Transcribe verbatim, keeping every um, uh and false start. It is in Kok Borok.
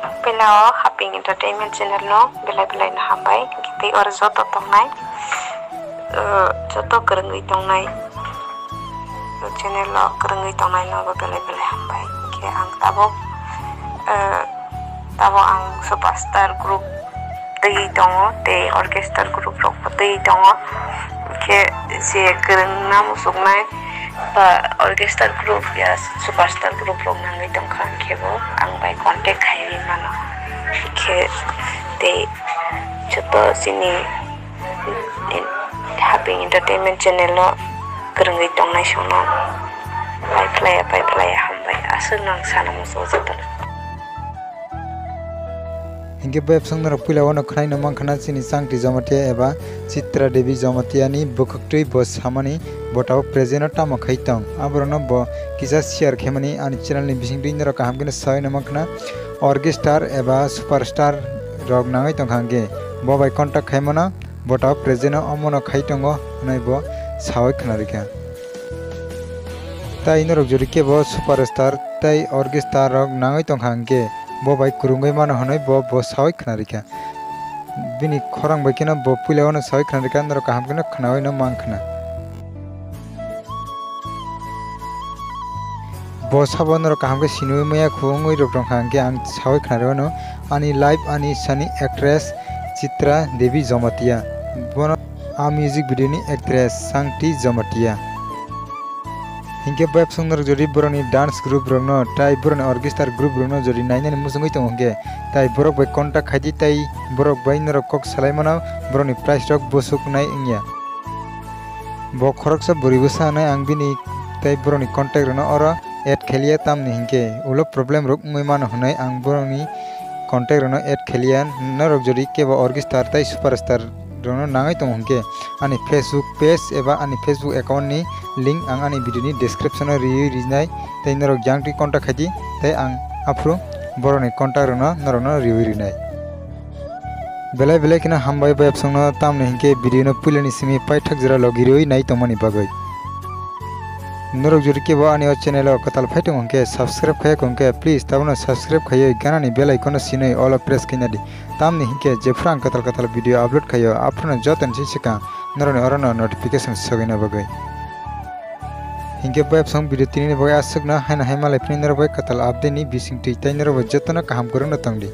Puila o Haping Entertainment channel no belai belai no hambai. Tei oro joto tongnai, uh, joto kwrwngwi tongnai, uh, channel o kwrwngwi tongnai no bo belai belai hambai. Hwnkhe ang tabuk, uh, tabuk ang Superstar group twi tongo, tei orchestra group rok bo twi tongo. Hwnkhe je kwrwngna muchungnai ba orchestra group ya Superstar group rok nangwi tongkha, hwnkhe bo ang bai contact khaiwi mano. Hwnkhe tei joto chini Haping Entertainment channel o kwrwngwi tongnai songno pai phlaiya, pai phlaiya hambai. Aswkno ang sana muchungo jotono. Hinkhe bayapsong norok puila wano khwnaino mankha na chini Changti Jamatia eba Chitra Devi Jamatia ni bwkhwktwi bo samani bo tabuk present o tamo khai tong. Aborokno bo kisa share khaimani ani channel ni bisingtwi norok kaham kheno saino mankha na orchestra eba superstar rok nangwi tongkha hwnkhe bo bai contact khaimano bo tabuk present o omono khai tongo hwnwi bo sawi khwnarikha. Tai norok jodi kebo superstar tai orchestra rok nangwi tongkha hwnkhe bo bai kwrwngwi mano hwnwi bo, bo sawi khwnarikha. Bini khorang bai kheno bo puila wano sawi khwnarikha, norok kaham kheno khwnawino mankha na. Bo sabo norok kaham khe sinwi maya khungwi rok tongkha hwnkhe ang sawi khwnarikha wano ani live ani sani actress Chitra Devi Jamatia. Bono a music video ni actress Sangti Jamatia. Hinkhe bayapsong norok jodi borokni dance group rokno tai borokni orchestra group rokno jodi nainani muchungwi tongo hwnkhe tai borok bai contact khaidi tai borok bai norok kok salai mano borokni price rok bwswk nai wngya. Bo khoroksa bwrwi bwsa hwnwi ang bini tai borokni contact rokno oro add khailiya tamni hinkhe ulo problem rok wngwi mano hwnwi ang borokni contact rokno add khailiya. Norok jodi kebo orchestra tai superstar rokno nangwi tongo hwnkhe ani Facebook page eba ani Facebook account ni link ang ani video ni description o riwi rinai, tei norok jang twi contact khaidi tei ang aphuru borokni contact rokno norokno riwi rinai. Belai belai kheno hambai bayapsongno, tamni hinkhe video no puilani simi paithak jora logi riwi nai tongmani bagwi. Norok jodi kebo ani o channel o kwtal phai tongo hwnkhe subscribe khaiya hwnkhe please tabukno subscribe khaiwi ganani bell icon no sinwi all o press khaina di. Tamni hinkhe jephru ang kwtal kwtal video upload khaio, aphruno jotoni se swkang norokni orono notification sogwina bagwi. Hinkhe bayapsong video tinini bagwi aswkno haino hai malai phini norok bai kwtal update ni bisingtwi tei norok bai jotono kaham kwrwngno tongdi.